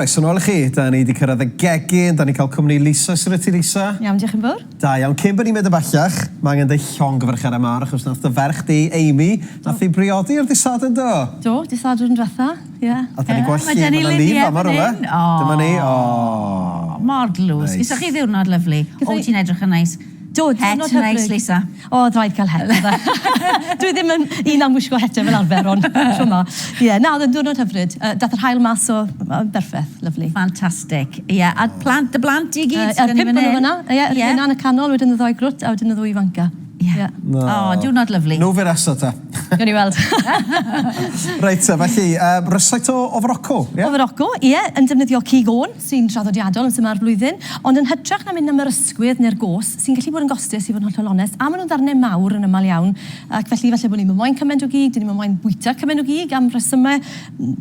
Croeso nôl i chi. Da ni wedi cyrraedd y gegin, da ni'n cael cwmni Lisa. Sut wyt ti, Lisa? Iawn, diolch yn fawr. Da iawn. Cyn bod ni'n mynd ymhellach, mae angen deud llongyfarchiadau mawr achos nath dy ferch di, Amy, nath hi briodi ar dydd Sadwrn do? Do, dydd Sadwrn dwetha, ie. A da ni'n gweld llun, mae 'na lun fama rywle. Dyma ni, o. Mor dlws. Neis. Gesoch chi ddiwrnod lyfli. O, ti'n edrych yn neis. Do, diwrnod hyfryd. Het neis, Lisa. O, oedd rhaid cael het, oedd e? Dwi ddim yn un am wisgo hetiau fel arfer, ond tro 'ma. Ie, na, oedd e'n diwrnod hyfryd. Yy, dath yr haul mas, so berffaith, lyfli. Ffantastig. Ie, a plant, dy blant di i gyd Yy, yr pump o'n nhw fan'na. Ie, yr hynna yn y canol, wedyn y ddou grwt, a wedyn y ddwy ifanca. Ie. O, diwrnod lyfli. Nhw fydd nesa te. Gawn ni weld. Reit te, felly, yy, rysáit o o Foroco, ie? O Foroco, ie, yn defnyddio cig oen. sy'n traddodiadol yn symud ar flwyddyn, ond yn hytrach na mynd am yr ysgwydd neu'r gos, sy'n gallu bod yn gostus i fod yn hollol onest, a maen nhw'n ddarnau mawr yn aml iawn, ac felly falle bod ni'm yn moyn cymaint o gig, 'dyn ni'm yn moyn bwyta cymaint o gig am resymau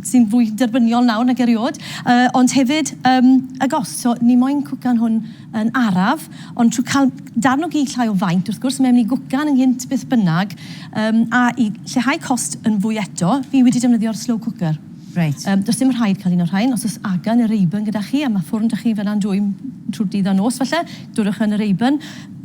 sy'n fwy derbyniol nawr nag erioed, yy ond hefyd yym y gost. So ni moyn cwcan hwn yn araf, ond trwy cael darn o gig llai o faint, wrth gwrs, mae'n mynd i gwcan ynghynt beth bynnag, yym a i lleihau cost yn fwy eto, fi wedi defnyddio'r slow cooker. Reit. Yym, does dim rhaid cael un o'r rhain. Os oes aga neu Rayburn gyda chi, a mae ffwrn 'da chi fan'na'n dwym trwy'r dydd a nos falle, dwrwch yn y Rayburn,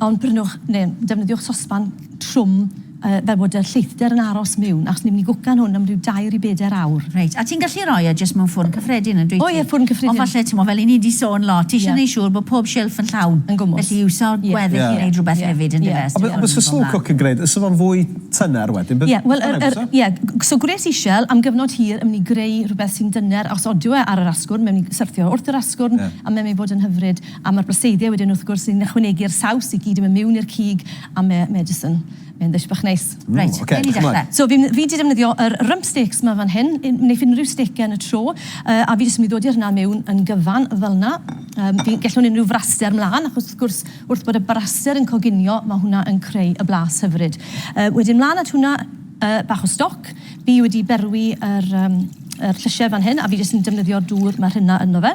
ond prynwch neu defnyddiwch sosban trwm yy fel bod y lleithder yn aros miwn, achos ni'n mynd i gwcan hwn am ryw dair i bedair awr. Reit, a ti'n gallu roi e jyst mewn ffwrn cyffredin yn dwyt ti? O ie, ffwrn cyffredin. Ond falle, t'mo', fel 'yn ni 'di sôn lot, ti isie neud siŵr bod pob shilff yn llawn. Yn gwmws. Felly iwso'r gweddill i neud rhywbeth hefyd yndyfe? A be' byse slow cooker yn gneud? Fysa fo'n fwy tyner wedyn. Ie, wel, yr, yr, ie, so gwres isel am gyfnod hir yn mynd i greu rhywbeth sy'n dyner, os odyw e ar yr asgwrn, mae'n mynd i syrthio wrth yr asgwrn, yeah. a mae'n mynd i fod yn hyfryd, a mae'r blaseiddiau wedyn wrth gwrs yn ychwanegu'r saws i gyd yn mynd mewn i'r cig, a mae, mae jyst yn, mae'n ddish bach neis. Reit, okay, ni dechrau. So fi, fi wedi defnyddio yr rump steaks yma fan hyn, wneith unrhyw steak yn y tro, uh, a fi jyst yn mynd i ddod i'r hynna mewn yn gyfan fel yna. Um, fi'n gallwn unrhyw fraster mlaen, achos wrth gwrs Wrth bod y braster yn coginio, mae hwnna yn creu y blas hyfryd. Yy, wedyn mlaen at hwnna, yy, bach o stoc. Fi wedi berwi yr, um, yr llysiau fan hyn, a fi jyst yn defnyddio'r dŵr mae rhynna ynddo fe.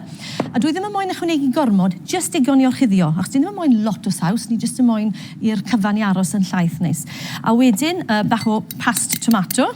A dwi ddim yn moyn ychwanegu gormod, jyst digon i orchuddio, achos dwi ddim yn moyn lot o saws, ni jyst yn moyn i'r cyfan i aros yn llaith neis. A wedyn, uh, bach o past tomato.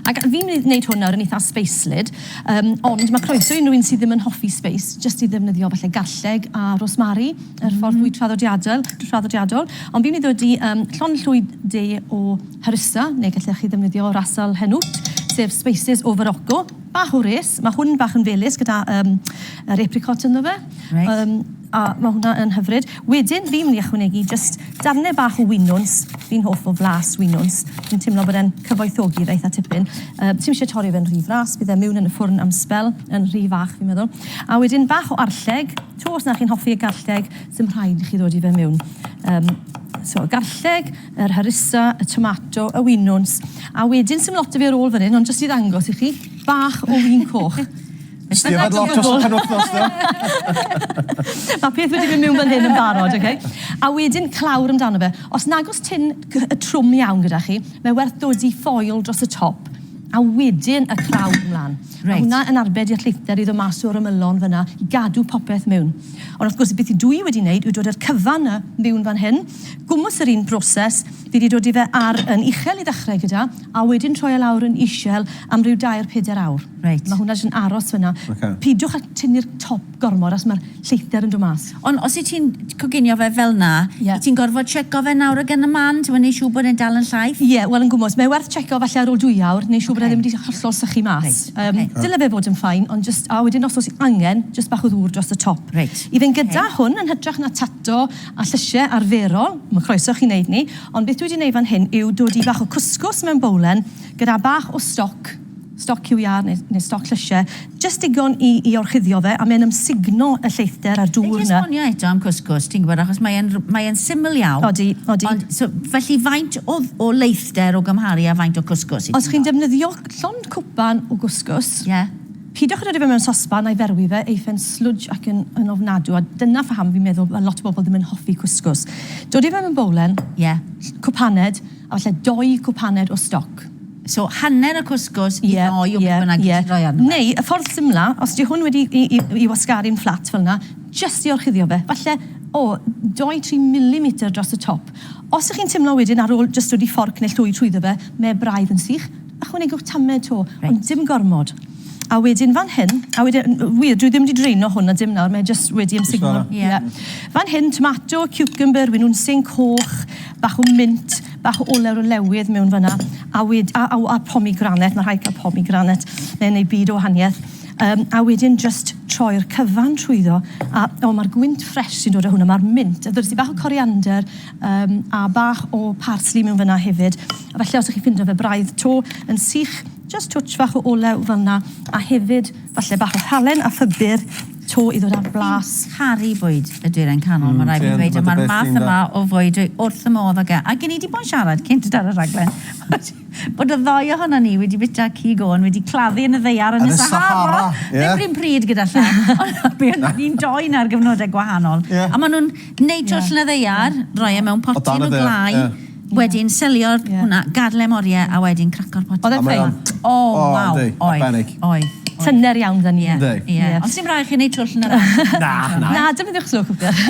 Ac fi'n mynd i wneud hwn nawr yn eitha sbeislyd, um, ond mae croeso i unrhyw un sydd ddim yn hoffi sbeis, jyst i ddefnyddio falle garlleg a rosmari, yr mm. ffordd fwy traddodiadol, traddodiadol. Ond fi'n mynd i ddod i um, llond llwy de o harissa, neu gallech chi ddefnyddio ras al hanout, sef spices o Morocco. Bach o res, mae hwn bach yn felys gyda um, yr apricot ynddo fe. Right. Um, a mae hwnna yn hyfryd. Wedyn fi'n mynd i ychwanegu jyst darnau bach o winwns. Fi'n hoff o flas winwns. Fi'n teimlo bod e'n cyfoethogi fe eitha tipyn. Yy ti'm isie torri fe'n rhy fras, bydd e miwn yn y ffwrn am sbel, yn rhy fach fi'n meddwl. A wedyn bach o arlleg, 'to os na chi'n hoffi y garlleg, sim rhaid i chi ddod i fe miwn. Yym so y garlleg, yr harissa, y tomato, y winwns, a wedyn sim lot o fi ar ôl fan hyn, ond jyst i ddangos i chi, bach o win coch. Nes di yfed lot dros y penwythnos do? Mae peth wedi mynd mewn fan hyn yn barod, okay? A wedyn clawr amdano fe. Os nag oes tin trwm iawn gyda chi, mae werth dodi ffoil dros y top a wedyn y clawr ymlaen. Reit. Mae hwnna yn arbed i'r lleithder i ddod mas o'r ymylon fyna i gadw popeth mewn. Ond wrth gwrs, beth dwi wedi wneud yw dod â'r cyfan 'na mewn fan hyn. Gwmws yr un broses, fi wedi dod i fe ar yn uchel i ddechrau gyda, a wedyn troi e lawr yn isel am ryw dair, pedair awr. Reit. Mae hwnna jyst yn aros fyna. Ocê. Peidiwch â tynnu'r top gormod achos mae'r lleithder yn dod mas. Ond os wyt ti'n coginio fe fel 'na... Ie. ...wyt ti'n gorfod tsieco fe nawr ag yn y man, ti'n neud siŵr bod e'n dal yn llaith? Ie, wel yn gwmws. Mae werth tsieco falle ar ôl dwy awr, neud siŵr bod e ddim wedi hollol sychu mas. Reit, ocê. Yym, dyle fe fod yn fine, ond jyst, a wedyn os oes angen, jyst bach o ddŵr dros y top. Reit. I fynd gyda hwn, yn hytrach na tato a llysie arferol, ma' croeso chi neud 'ny, ond beth dwi wedi neud fan hyn yw dod i bach o cwscws mewn bowlen gyda bach o stoc, stoc cyw iâr neu, neu stoc llysiau, jyst digon i, i orchuddio fe, a mae'n ymsugno y lleithder a'r dŵr Be' 'na. esbonio eto am cwscws, ti'n gwybod, achos mae e'n r- mae e'n syml iawn. Odi, odi. Ond, so, felly faint o o leithder o gymharu â faint o cwscws Os chi'n defnyddio llond cwpan o gwscws... Ie. Peidiwch â dod â fe mewn sosban a'i ferwi fe, eiff e'n slwj ac yn, yn ofnadw, a dyna pham fi'n meddwl ma' lot o bobl ddim yn hoffi cwscws. Dod i fe mewn bowlen... Ie. ...cwpaned, a falle dou cwpaned o stoc. So hanner y cwscws i ddou o beth bynnag ti'n rhoi arno fe. Neu, y ffordd symla, os 'di hwn wedi i i i wasgaru'n fflat fel 'na, jyst i orchuddio fe, falle, o, dou, tri milimetr dros y top. Os 'ych chi'n timlo wedyn ar ôl jyst dod i fforc neu llwy trwyddo fe, mae e braidd yn sych, ychwanegwch tamed 'to, ond dim gormod. A wedyn fan hyn, a wedyn, wir, dwi ddim wedi draino hwn na dim nawr, mae jyst wedi ymsugno. Ie. Yeah. Fan hyn, tomato, cucumber, winwnsyn coch, bach o mint, bach o olew o lewydd mewn fanna, a, wed, a, a, a pomegranate, mae rhaid cael pomegranate, mae'n neud byd o wahaniaeth. Um, a wedyn just troi'r cyfan trwyddo, a o, mae'r gwynt ffres sy'n dod o hwnna, mae'r mint, a ddod i bach o coriander um, a bach o parsley mewn fyna hefyd. A felly os ydych chi'n ffindo fe braidd to yn sych, just twtsh fach o olew fel yna, a hefyd falle bach o halen a phybyr to i ddod â'r blas. Caru bwyd y Dwyrain Canol, mm, mae rhaid fi ddweud, a mae'r math yma o fwyd dwi wrth y modd ag e. A gen i di bod yn siarad cyn dod ar y rhaglen, bod y ddoi ohono ni wedi bwyta cig oen wedi claddu yn y ddaear yn y Sahara. Yeah. Ddim rhywun pryd gyda llaw. Ond be o'n ni'n doi ar gyfnodau gwahanol. Yeah. A maen nhw'n neud twll yn y ddaear, rhoi e mewn potyn o glai, yeah. Wedyn selio'r yeah. hwnna, gadl e moriau a wedyn craco'r potyn. Oedd e'n ffein. O, waw. Oedd. Oedd. Tyner iawn dyn ni. Ie. Ie. Ond sy'n rhaid chi wneud twll yn yr ardd. Na, na. Na, defnyddiwch slow cooker.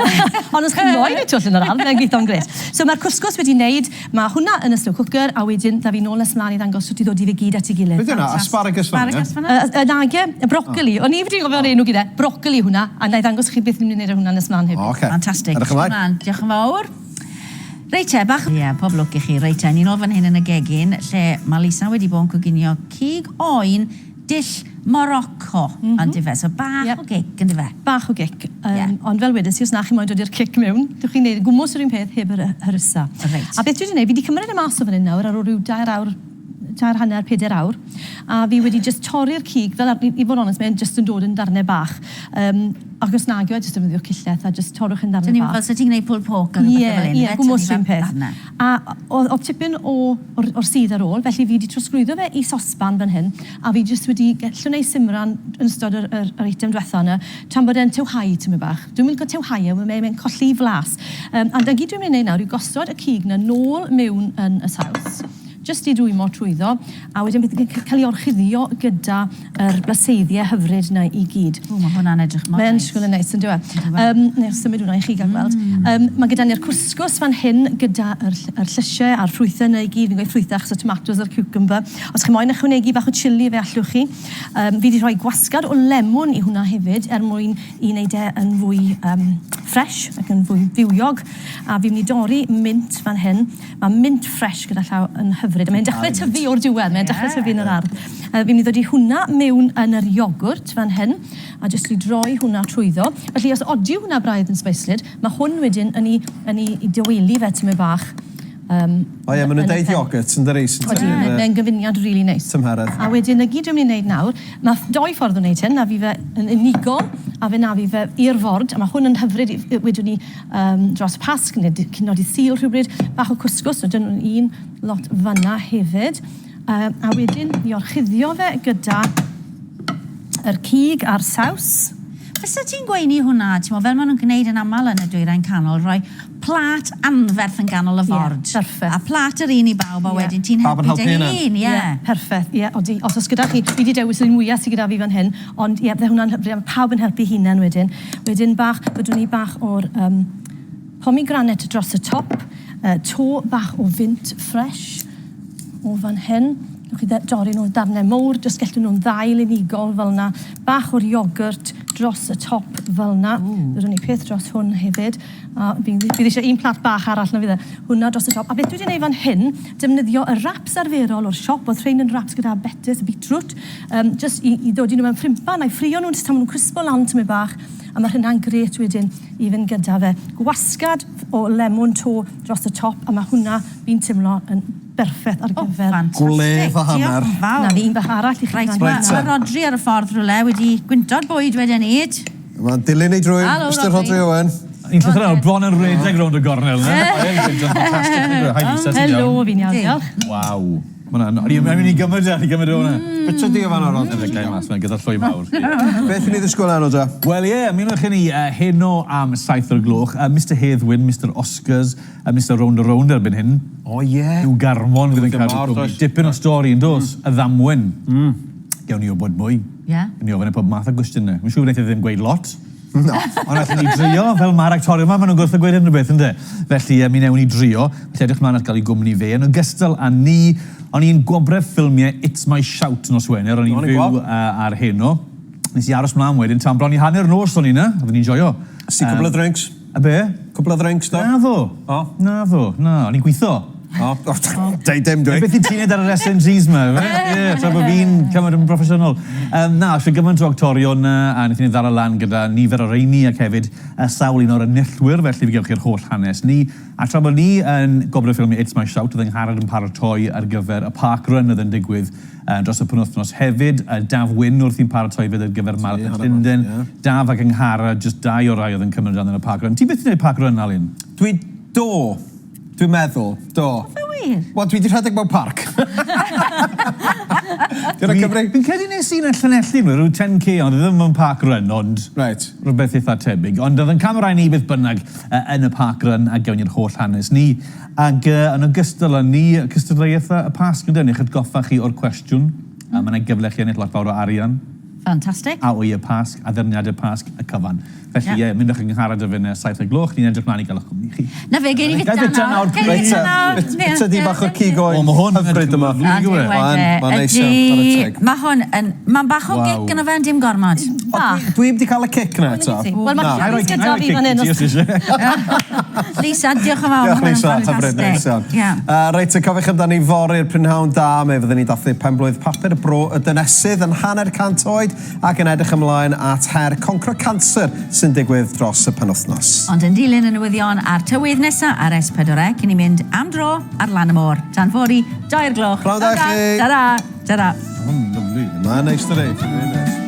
Ond os chi'n moyn neud twll yn yr ardd, mae'n gweithio'n gret. So mae'r cwsgws wedi wneud, mae hwnna yn y slow cooker, a wedyn da fi nôl nes mlaen i ddangos sut i ddod i fe gyd at ei gilydd. Beth yna? Asparagus fan'na? Asparagus fan'na? Yy nage, y brocoli. O'n i wedi gofio'r enw gyda. Brocoli hwnna, a na i ddangos chi beth ni'n mynd i wneud ar hwnna nes mlaen hefyd. Oce. Fantastic. Edrych ymlaen. Diolch yn fawr. Reit te, bach... Ie, pob lwc i chi. Reit te, ni'n ôl fan hyn yn y gegin, lle mae Lisa wedi bod yn coginio cig oen dull Morocco, mm -hmm. ondife? So bach yep. o gic, ondife? Bach o gic. Um, yeah. Ond fel wedes i, os na chi moyn dod i'r cic mewn, dewch chi'n neud gwmws yr un peth heb yr harissa. Reit. A beth dwi wedi gwneud, fi wedi cymryd y mas o fan hyn nawr ar ôl rhyw dair awr tair hanner, pedair awr, a fi wedi just torri'r cig, fel i, i fod yn onest, mae'n just yn dod yn darnau bach. Um, ac os nag yw e, just defnyddiwch cillell a just torrwch yn darnau bach. Fel sa ti'n gwneud pulled pork a rhywbeth fel hyn. Ie, gwmws rhywun peth. A oedd tipyn o'r, or sudd ar ôl, felly fi wedi trosglwyddo fe i sosban fan hyn, a fi jyst wedi gallwn ei simran yn ystod yr, yr, yr eitem diwetha yna, tan bod e'n tywhau tymed bach. Dwi'n mynd licio tywhau e, mae'n mae colli flas. Um, a dyna gyd dwi'n mynd i wneud nawr yw gosod y cig na nôl mewn yn y saws jyst i dwymo trwyddo, a wedyn bydd yn cael ei orchuddio gyda yr blaseiddiau hyfryd 'na i gyd. O, mae hwnna'n edrych mor neis. Mae'n disgwyl yn neis, yn dyw e? Um, neu symud hwnna i chi gael gweld. Um, mae gyda ni'r cwsgws fan hyn gyda yr, yr llysiau a'r ffrwythau yna i gyd. Fi'n gweud ffrwythau achos y tomatos a'r cucumber. Os chi moyn ychwanegu bach o chili fe allwch chi. Um, fi wedi rhoi gwasgad o lemwn i hwnna hefyd er mwyn i wneud e yn fwy um, fresh ac yn fwy fywiog. A fi'n mynd i dorri mint fan hyn. Mae mint fresh gyda llaw yn hyfryd. A mae'n dechrau tyfu o'r diwedd, mae'n dechrau tyfu yn yr ardd. Fi'n mynd i ddod i hwnna mewn yn yr iogwrt fan hyn, a jyst i droi hwnna trwyddo. Felly os odi hwnna braidd yn sbeislyd, mae hwn wedyn yn ei, yn ei, i dyweli fe tymed bach. Um, O ie, maen nhw'n deud iogwrt yn dyri? Sy'n Odi, mae'n gyfuniad really neis. Tymheredd. A wedyn, 'na gyd dwi'n mynd i wneud nawr, mae doi ffordd o wneud hyn, na fi fe yn unigol, a fe na fi fe i'r ford, a mae hwn yn hyfryd, wedwn ni um, dros y Pasg neu cyn nodi Sul rhywbryd, bach o cwsgws, so dyn nhw'n un lot fanna hefyd. A wedyn i orchuddio fe gyda yr cig a'r saws. Fysa ti'n gweini hwnna, ti'n fel maen nhw'n gwneud yn aml yn y Dwyrain Canol, rhoi plât anferth yn ganol y ford. Ie, perffaith. A plât yr un i bawb, a wedyn ti'n Pawb yn helpu helpu dy hun, ie. Ie, perffaith, ie, odi. Os oes gyda chi, fi 'di dewis yr un mwya sy gyda fi fan hyn, ond ie, bydde hwnna'n hyfryd, a ma' pawb yn helpu hunain wedyn. Wedyn bach, byddwn ni bach o'r um, pomegranate dros y top, to bach o fynt fresh o fan hyn. Gewch chi dorri nhw'n darnau mowr, jyst gellwn nhw'n ddail unigol fel yna. Bach o'r iogwrt dros y top fel yna. Byddwn ni peth dros hwn hefyd. A fi, bydd eisiau un plat bach arall na fydd e. Hwnna dros y top. A beth dwi wedi gwneud fan hyn, defnyddio y wraps arferol o'r siop. Oedd rhain yn wraps gyda betys, beetroot. Um, just i, i ddod i nhw mewn ffrimpan, a'i ffrio nhw'n tan maen nhw'n crispo lan tymed bach. A mae hynna'n gret wedyn i fynd gyda fe. Gwasgad o lemwn to dros y top, a mae hwnna fi'n teimlo yn berffeth ar gyfer... Oh, ffantastig. Gwledd a hanner. Diolch yn fawr. Na fi, un bach arall i chi. Reit, Reit, mae Rhodri ar y ffordd rhywle wedi gwynto'r bwyd wedi nid. Mae'n dilyn ei drwy, Helo, Mr Rhodri. Rhodri Owen. Ni'n llythrennol bron yn rhedeg rownd y gornel yna. Mae'n ffantastig. Hi Lisa, ti'n Helo, iawn? fi'n iawn, diolch. Waw. Ma' hwnna'n... O'n i'n mynd i gymryd e, o'n i'n gymryd e hwnna. Beth ydi o fan Rhodri? Yn y gael mas, mae'n gyda llwy mawr. Beth i ni ddisgwyl heno ta? Wel ie, ymunwch â ni heno am 7 o'r gloch. Mister Hedd Wyn, Mister Oscars, a Mister Rownd a Rownd erbyn hyn. O ie. Huw Garmon fydd yn cadw cwmni. Dipyn o stori yn dos? Y ddamwen. Gewn ni wybod mwy. Ie. Gewn ni ofyn e pob math o gwestiynau. Mae'n siŵr wneith e ddim gweud lot. Na. Ond allwn ni drio, fel mae'r actorion yma, maen nhw'n gwrthod gweud unrhyw beth, ynde? Felly, mi wnewn ni drio. Felly, edrych mlaen at gael ei gwmni fe. Yn ogystal â ni, o'n i'n gwobrau ffilmiau It's My Shout nos Wener, o'n i'n fyw ar heno. Nes i aros mlaen wedyn tan bron i hanner nos o'n i 'na, oeddwn i'n joio. Nes ti cwpl o drinks? Y be? Cwpl o ddrinks, do? Naddo. O? Naddo, na, o'n i'n gweithio. O, deud dim dwi. Beth i ti'n neud ar yr SMGs ma, ife? Ie, tra bod fi'n cymryd yn broffesiynol. Um, na, eisiau gymaint o actorion na, a wnaethon ni ddala lan gyda nifer o reini ac hefyd y sawl un o'r enillwyr, felly fe gewch chi'r holl hanes ni. A tra bod ni yn gwobrau ffilmiau It's My Shout, oedd Angharad yn paratoi ar gyfer y park run oedd yn digwydd dros y penwythnos hefyd. Daf Wyn wrthi'n paratoi hefyd ar gyfer Marathon Llundain. Daf ac Angharad, jyst dau o'r rai oedd yn cymryd rhan yn y park run. Ti byth 'di wneud park run, Alun? Dwi... do. Dwi'n meddwl, do. Do fe wir? Wel, dwi 'di rhedeg mewn parc. Di hwnna'n cyfri? Fi'n credu nes i un yn Llanelli, rhyw 10k, ond ddim mewn park run, ond... Reit. Rhywbeth eitha tebyg. Ond oedd yn camerâu ni beth bynnag yn y park run a gewn ni'r holl hanes ni. Ac yn ogystal â 'ny, cystadleuaethau y Pasg ynde? Neich atgoffa chi o'r cwestiwn, a ma' 'na gyfle i chi ennill lot fawr o arian. Ffantastig. A wy y Pasg, addurniadau Pasg, y cyfan. Felly ie, mynd â'ch angharad a finne, 7 o'r gloch, ni'n edrych mlaen i gael eich cwmni chi. Na fe, gei di fita nawr. Gei di fita nawr. Reit te, bita di bach o'r cig oen O, ma' hwn yn hyfryd yma. Mae'n neis iawn, chwarae teg. Mae hwn yn... Mae'n bach o gic yno fe, ond dim gormod. Bach. Dwi'm 'di cael y cic 'na eto. Wel, mae chips gyda fi fan hyn. Lisa, diolch yn fawr. Diolch Lisa, hyfryd, neis iawn. Reit, te, cofiwch amdani fory'r prynhawn da, mi fyddwn ni'n dathlu penblwydd papur bro y Dynesydd yn 150 oed ac yn edrych ymlaen at her Concro Canser sy'n digwydd dros y penwythnos. Ond yn dilyn y newyddion a'r tywydd nesa ar S4C, cyn i mynd am dro ar lan y môr. Tan fory, 2 o'r gloch. Pnawn da i chi! Ta-ra! Ta-ra! Mae'n lyfli. Mae'n neis dydi? Mae'n neis.